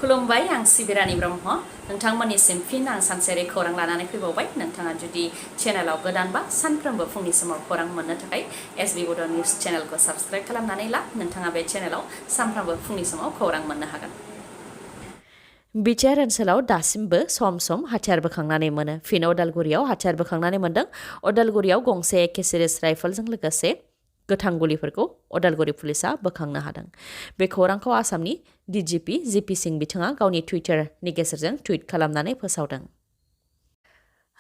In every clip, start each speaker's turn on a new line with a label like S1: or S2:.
S1: खुलुमबाय आं सिबिरानि ब्रह्म नोंथांमोननिसिम फिन आं सानसेयारि खौरां लानानै फैबावबाय नोंथाङा जुदि चेनेलाव गोदानबा सानफ्रोमबो फुंनि समाव खौरां मोननो थाखाय एसबि बड' निउज चेनेलखौ साबस्क्राइब खालामनानै ला नोंथाङा बे चेनेलाव सानफ्रोमबो फुंनि समाव खौरां मोननो हागोन। बिटिआर ओनसोलाव दासिमबो सम सम हाथियार बोखांनानै मोनो। फिन अदालगुरियाव हाथियार बोखांनानै मोनदों। अदालगुरियाव गंसे एके सिरिस राइफलजों लोगोसे गोथां गुलिफोरखौ अदालगुरि पुलिसा बोखांनो हादों। बे खौरांखौ आसामनि डिजिपि जिपि सिं बिथाङा गावनि टुइटारनि गेजेरजों टुइट खालामनानै फोसावदों।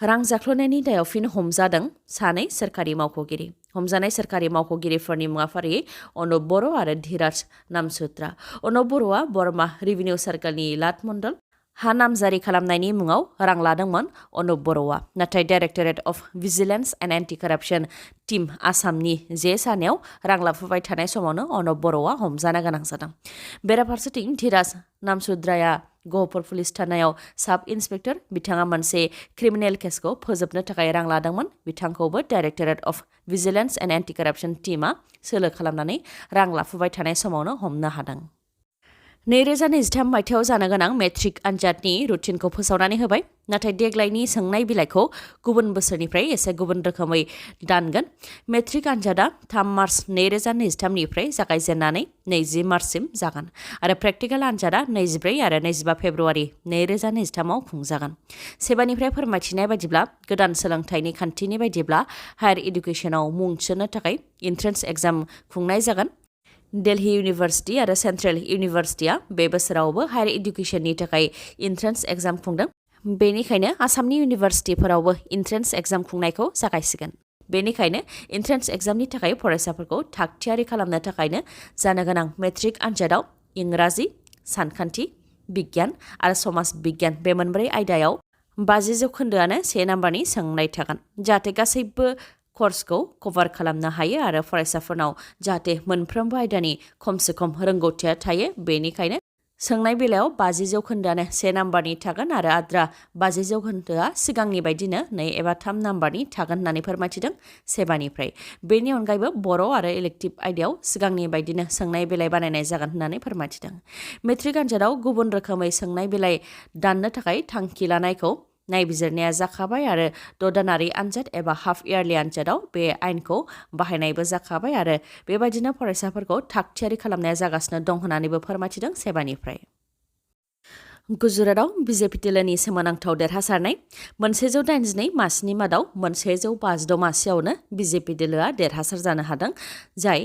S1: रां जाख्ल'नायनि दायाव फिन हमजादों सानै सोरखारि मावख'गिरि। हमजानाय सोरखारि मावख'गिरिफोरनि मुङाफारियै अनुप बर' आरो धीराज नामसुद्रा। अनुप बर'आ बरमा रेभिनिउ सार्कलनि लाट मण्डल हा नामजारि खालामनायनि मुङाव रां लादोंमोन अनुप बर'आ। नाथाय directorate of vigilance and anti corruption team आसामनि जे सानायाव रां लाफुबाय थानाय समावनो अनुप बर'आ हमजानो गोनां जादों। बेराफारसेथिं धीराज नामसुद्राया गहपुर पुलिस थानायाव साब इन्सपेक्टर। बिथाङा मोनसे क्रिमिनेल केसखौ फोजोबनो थाखाय रां लादोंमोन। बिथांखौबो directorate of vigilance and anti कराप्सन टीमआ सोलो खालामनानै रां लाफुबाय थानाय समावनो हमनो हादों। 2023 मायथाइयाव जानो गोनां मेट्रिक आनजादनि रुटिनखौ फोसावनानै होबाय। नाथाय देग्लायनि सोंनाय बिलाइखौ गुबुन बोसोरनिफ्राय एसे गुबुन रोखोमै दानगोन। मेट्रिक आनजादा 3 मार्च 2023 निफ्राय जागायजेननानै 20 मार्चसिम जागोन आरो प्रेक्टिकेल आनजादा 24 आरो 25 फेब्रुवारि 2023 आव खुंजागोन। सेबानिफ्राय फोरमायथिनाय बायदिब्ला गोदान सोलोंथाइनि खान्थिनि बायदिब्ला हायार इडुकेसनाव मुं थिसननो थाखाय इन्ट्रेन्स एग्जाम खुंनाय जागोन। दिल्ली इउनिभार्सिटि आरो सेन्ट्रेल इउनिभार्सिटिया बे बोसोरावबो हायार इडुकेसननि थाखाय इन्ट्रेन्स एग्जाम खुंदों। बेनिखायनो आसामनि इउनिभार्सिटिफोरावबो इन्ट्रेन्स एग्जाम खुंनायखौ जागायसिगोन। बेनिखायनो इन्ट्रेन्स एग्जामनि थाखाय फरायसाफोरखौ थागथियारि खालामनो थाखायनो जानो गोनां मेट्रिक आनजादाव इंराजि, सानखान्थि, बिगियान आरो समाज बिगियान बे मोनब्रै आयदायाव 50% 1 नाम्बारनि सोंनाय थागोन। जाहाथे गासैबो कर्सखौ कभार खालामनो हायो आरो फरायसाफोरनाव जाहाथे मोनफ्रोमबो आयदानि खमसे खम रोंगौथिया थायो। बेनिखायनो सोंनाय बेलायाव 50% 1 नाम्बारनि थागोन आरो आद्रा 50%आ सिगांनि बायदिनो 2 एबा 3 नाम्बारनि थागोन होननानै फोरमायथिदों सेबानिफ्राय। बेनि अनगायैबो बर' आरो इलेक्टिभ आयदायाव सिगांनि बायदिनो सोंनाय बिलाइ बानायनाय जागोन होननानै फोरमायथिदों। मेट्रिक आनजादाव गुबुन रोखोमै सोंनाय बिलाइ दाननो थाखाय थांखि लानायखौ नायबिजिरनाया जाखाबाय आरो 6 दानारि आनजाद एबा हाफ इयारलि आनजादाव बे आयेनखौ बाहायनायबो जाखाबाय आरो बेबायदिनो फरायसाफोरखौ थागथियारि खालामनाया जागासिनो दं होननानैबो फोरमायथिदों सेबानिफ्राय। गुजरातआव बिजेपि दोलोनि सोमोनांथाव देरहासारनाय। 182 मासिनि मादाव 156 मासियावनो बिजेपि दोलोआ देरहासार जानो हादों, जाय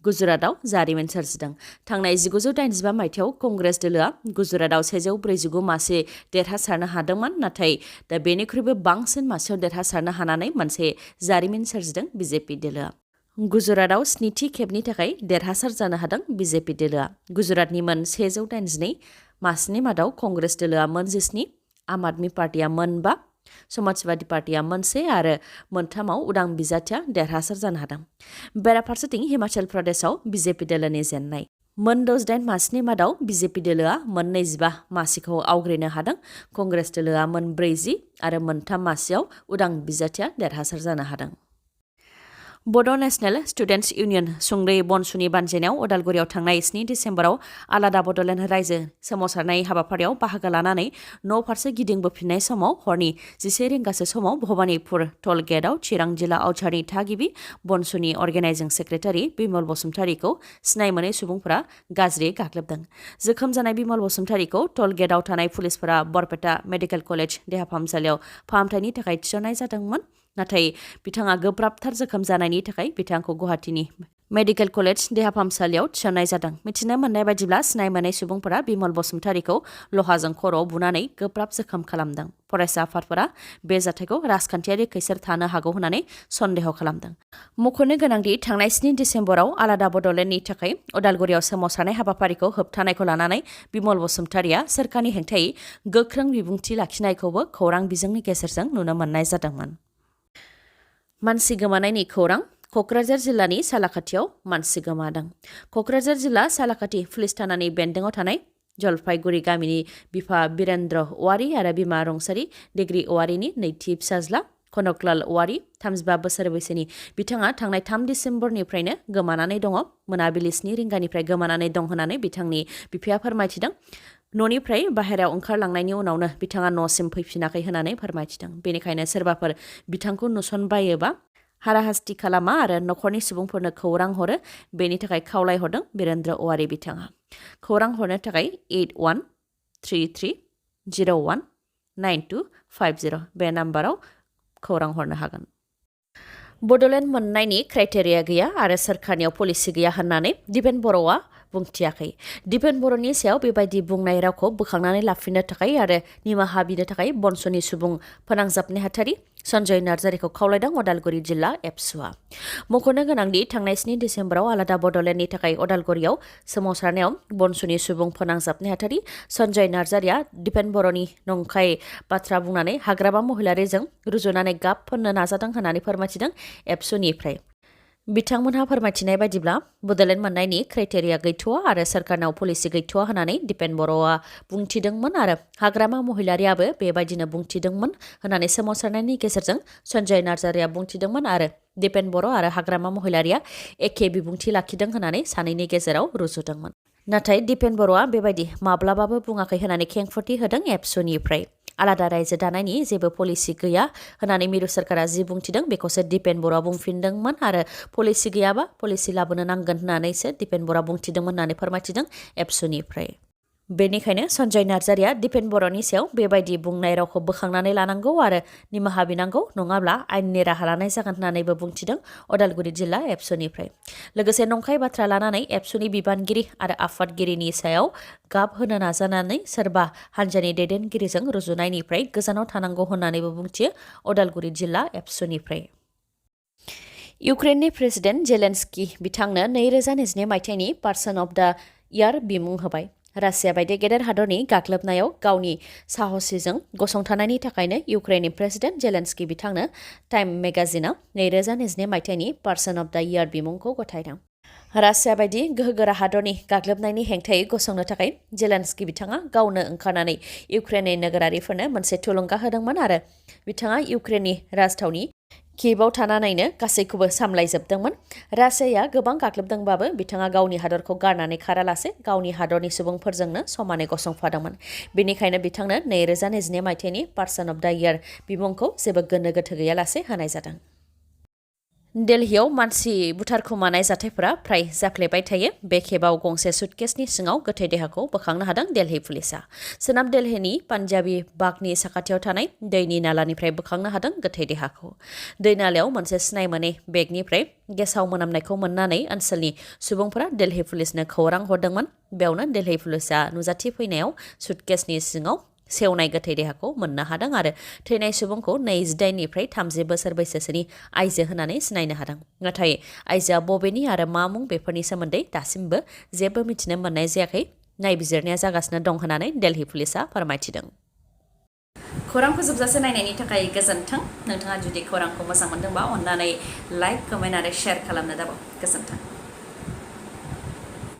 S1: गुजरातआव जारिमिन सोरजिदों। थांनाय 1985 मायथाइयाव कंग्रेस दोलोआ गुजरातआव 149 मासि देरहासारनो हादोंमोन। नाथाय दा बेनिख्रुइबो बांसिन मासियाव देरहासारनो हानानै मोनसे जारिमिन सोरजिदों बिजेपि दोलोआ। गुजरातआव 7थि खेबनि थाखाय देरहासार जानो हादों बिजेपि दोलोआ। गुजरातनि मोन 182 मासिनि मादाव कंग्रेस दोलोआ 17, आम आदमी पार्टिया 5, समाजवादी पार्टिया 1 आरो 3आव उदां बिजाथिया देरहासार जानो हादों। बेराफारसेथिं हिमाचल प्रदेशआव बिजेपि दोलोनि जेननाय। 68 मासिनि मादाव बिजेपि दोलोआ 25 मासिखौ आवग्रिनो हादों। कंग्रेस दोलोआ 40 आरो 3 मासियाव उदां बिजाथिया देरहासार जानो हादों। बड' नेशनेल स्टुडेन्टस इउनियन सुंदयै बनसुनि बानजायनायाव अदालगुरियाव थांनाय 7 डिसेम्बराव आलादा बड'लेण्ड रायजो सोमावसारनाय हाबाफारियाव बाहागो लानानै न' फारसे गिदिंबोफिननाय समाव हरनि 11 रिंगासो समाव भबानिपुर टल गेटआव चिरां जिल्ला आवचारनि थागिबि बनसुनि अर्गेनाइजिं सेक्रेटारि बिमल बसुमतारीखौ सिनाय मोनै सुबुंफोरा गाज्रियै गाग्लोबदों। जोखोम जानाय बिमल बसुमतारीखौ टल गेटआव थानाय पुलिसफोरा बरपेटा मेडिकेल कलेज देहा फाहामसालियाव फाहामथायनि थाखाय थिसननाय जादोंमोन। नाथाय बिथाङा गोब्राबथार जोखोम जानायनि थाखाय बिथांखौ गुवाहाटीनि मेडिकेल कलेज देहा फाहामसालियाव थिसननाय जादों। मिथिनो मोननाय बायदिब्ला सिनाय मोनै सुबुंफोरा बिमल बसुमतारीखौ लहाजों खर'आव बुनानै गोब्राब जोखोम खालामदों। फरायसा आफादफोरा बे जाथायखौ राजखान्थियारि खैसोर थानो हागौ होननानै सन्देह खालामदों। मख'नो गोनांदि थांनाय 7 डिसेम्बराव आलादा बड'लेण्डनि थाखाय अदालगुरियाव सोमावसारनाय हाबाफारिखौ होबथानायखौ लानानै बिमल बसुमतारीया सोरखारनि हेंथायै गोख्रों बिबुंथि लाखिनायखौबो खौरां बिजोंनि गेजेरजों नुनो मोननाय जादोंमोन। मानसि गोमानायनि खौरां। क'क्राझार जिल्लानि सालाकाथियाव मानसि गोमादों। क'क्राझार जिल्ला सालाकाथि पुलिस थानानि बेन्दोंआव थानाय जलपाइगुरि गामिनि बिफा बिरेन्द्र औवारी आरो बिमा रंसारि डिग्री औवारीनि नैथि फिसाज्ला कनकलाल औवारी 35 बोसोर बैसोनि बिथाङा थांनाय 3 डिसेम्बरनिफ्रायनो गोमानानै दङ। मोनाबिलि 7 रिंगानिफ्राय गोमानानै दं होननानै बिथांनि बिफाया फोरमायथिदों। न'निफ्राय बाहेरायाव ओंखारलांनायनि उनावनो बिथाङा न'सिम फैफिनाखै होननानै फोरमायथिदों। बेनिखायनो सोरबाफोर बिथांखौ नुसनबायोबा हाराहास्ति खालामा आरो न'खरनि सुबुंफोरनो खौरां हरो, बेनि थाखाय खावलायहरदों बिरेन्द्र औवारी बिथाङा। खौरां हरनो थाखाय 8133019250 बे नाम्बाराव खौरां हरनो हागोन। बड'लेण्ड मोननायनि क्राइटेरिया गैया आरो सोरखारनियाव पलिसि गैया होननानै दिपेन बर'आ बुंथियाखै। दिपेन बर'नि सायाव बेबायदि बुंनाय रावखौ बोखांनानै लाफिननो थाखाय आरो निमाहा बिनो थाखाय बनस'नि सुबुं फोनांजाब नेहाथारि सन्जय नार्जारिखौ खावलायदों अदालगुरि जिल्ला एबसुआ। मख'नो गोनांदि थांनाय 7 डिसेम्बराव आलादा बड'लेण्डनि थाखाय अदालगुरियाव सोमावसारनायाव बनस'नि सुबुं फोनांजाब नेहाथारि सन्जय नार्जारिया दिपेन बर'नि नंखाय बाथ्रा बुंनानै हाग्रामा महिलारिजों रुजुनानै गाब फोननो नाजादों होननानै फोरमायथिदों एबसुनिफ्राय। बिथांमोनहा फोरमायथिनाय बायदिब्ला बड'लेण्ड मोननायनि क्राइटेरिया गैथ'वा आरो सोरखारनाव पलिसि गैथ'वा होननानै दिपेन बर'आ बुंथिदोंमोन आरो हाग्रामा महिलारियाबो बेबायदिनो बुंथिदोंमोन होननानै सोमावसारनायनि गेजेरजों सन्जय नार्जारिया बुंथिदोंमोन आरो दिपेन बर' आरो हाग्रामा महिलारिया एखे बिबुंथि लाखिदों होननानै सानैनि गेजेराव रुजुदोंमोन। नाथाय दिपेन बर'आ बेबायदि माब्लाबाबो बुङाखै होननानै खेंफोरथि होदों एबसुनिफ्राय। आलादा रायजो दानायनि जेबो पलिसि गैया होननानै मिरु सोरखारा जि बुंथिदों बेखौसो दिपेन बर'आ बुंफिनदोंमोन आरो पलिसि गैयाबा पलिसि लाबोनो नांगोन होननानैसो दिपेन बर'आ बुंथिदोंमोन होननानै फोरमायथिदों एबसुनिफ्राय। बेनिखायनो सन्जय नार्जारिया दिपेन बर'नि सायाव बेबायदि बुंनाय रावखौ बोखांनानै लानांगौ आरो निमाहा बिनांगौ, नङाब्ला आयेननि राहा लानाय जागोन होननानैबो बुंथिदों अदालगुरि जिल्ला एबसुनिफ्राय। लोगोसे नंखाय बाथ्रा लानानै एबसुनि बिबानगिरि आरो आफादगिरिनि सायाव गाब होनो नाजानानै सोरबा हान्जानि दैदेनगिरिजों रुजुनायनिफ्राय गोजानाव थानांगौ होननानैबो बुंथियो अदालगुरि जिल्ला एबसुनिफ्राय। इउक्रेननि प्रेसिडेन्ट जेलेन्स्की बिथांनो 2022 मायथाइनि पार्सन अफ द इयार बिमुं होबाय। रासिया बायदि गेदेर हादरनि गाग्लोबनायाव गावनि साहसिजों गसंथानायनि थाखायनो इउक्रेननि प्रेसिडेन्ट जेलेन्स्की बिथांनो टाइम मेगाजिनआ 2022 मायथाइनि पार्सन अफ द इयार बिमुंखौ गथायदों। रासिया बायदि गोहोगोरा हादरनि गाग्लोबनायनि हेंथायै गसंनो थाखाय जेलेन्स्की बिथाङा गावनो ओंखारनानै इउक्रेननि नोगोरारिफोरनो मोनसे थुलुंगा होदोंमोन आरो बिथाङा इउक्रेननि राजथावनि कियेभआव थानानैनो गासैखौबो सामलायजोबदोंमोन। रासियाया गोबां गाग्लोबदोंबाबो बिथाङा गावनि हादरखौ गारनानै खारालासे गावनि हादरनि सुबुंफोरजोंनो समानै गसंफादोंमोन। बेनिखायनो बिथांनो 2022 मायथाइनि पार्सन अफ द इयार बिमुंखौ जेबो गोनो गोथो गैयालासे होनाय जादों। दिल्लीयाव मानसि बुथारखुमानाय जाथायफोरा फ्राय जाफ्लेबाय थायो। बे खेबाव गंसे सुटकेसनि सिङाव गोथै देहाखौ बोखांनो हादों दिल्ली पुलिसा। सोनाब दिल्लीनि पान्जाबी बागनि साखाथियाव थानाय दैनि नालानिफ्राय बोखांनो हादों गोथै देहाखौ। दै नालायाव मोनसे सिनाय मोनै बेगनिफ्राय गेसाव मोनामनायखौ मोननानै ओनसोलनि सुबुंफोरा दिल्ली पुलिसनो खौरां हरदोंमोन। बेयावनो दिल्ली पुलिसा नुजाथिफैनायाव सुटकेसनि सिङाव सेवनाय गोथै देहाखौ मोननो हादों आरो थैनाय सुबुंखौ 28 निफ्राय 30 बोसोर बैसोसोनि आइजो होननानै सिनायनो हादों। नाथाय आइजोआ बबेनि आरो मा मुं बेफोरनि सोमोन्दै दासिमबो जेबो मिथिनो मोननाय जायाखै। नायबिजिरनाया जागासिनो दं होननानै दिल्ली पुलिसा फोरमायथिदों। खौरांखौ जोबजासे नायनायनि थाखाय गोजोन्थों। नोंथाङा जुदि खौरांखौ मोजां मोनदोंबा अन्नानै लाइक, कमेन्ट आरो शेयार खालामनो दाबाव। गोजोन्थों।